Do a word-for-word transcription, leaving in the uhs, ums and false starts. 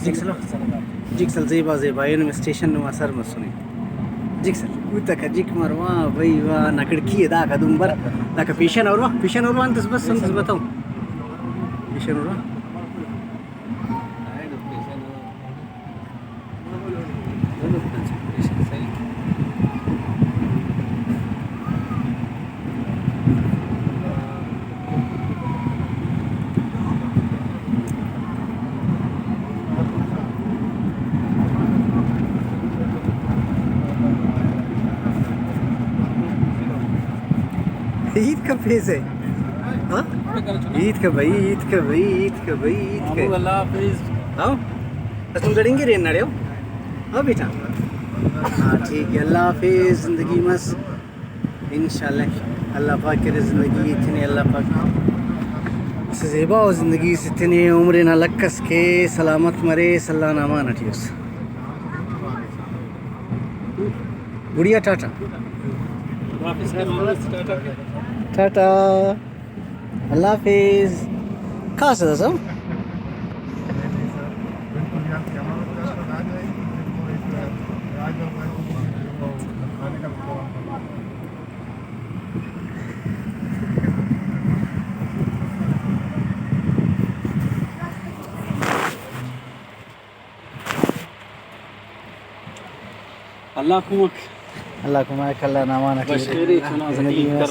جیک سلو، جیک سل زیبا زیبا، اینو اسٹیشن نما سر مسنے۔ جیک سل، اوتکا جیک مار، واہ بھئی واہ، نا کھڑکی ہے، داکا دن بر، داکا پیشن اور واہ، پیشن اور واہ، انتس بس، انتس بتاؤ۔ پیشن اور واہ۔ عید کا فیض ہے۔ ہاں؟ عید کا بھائی، عید کا بھائی، عید کا بھائی، عید کا۔ اللہ حافظ۔ ہاں؟ بس تم گڑنگی رین نڑیو۔ ہاں بیٹا۔ ہاں، ٹھیک ہے، اللہ حافظ، زندگی مس۔ انشاءاللہ اللہ پاک کرے زندگی اتنے، اللہ پاک اسہ زیبا و زندگی اس اتنے، عمر نا لکھ اس کے، سلامت مرے، اللہ نا امان اٹی اس۔ گڑیا ٹاٹا۔ ٹاٹا۔ اللہ حافظ۔ کاسہ داسہ؟ اللہ کمک۔ اللہ کمک، اللہ نا امان اٹی بشخیرے چنا زندگی زکی مس۔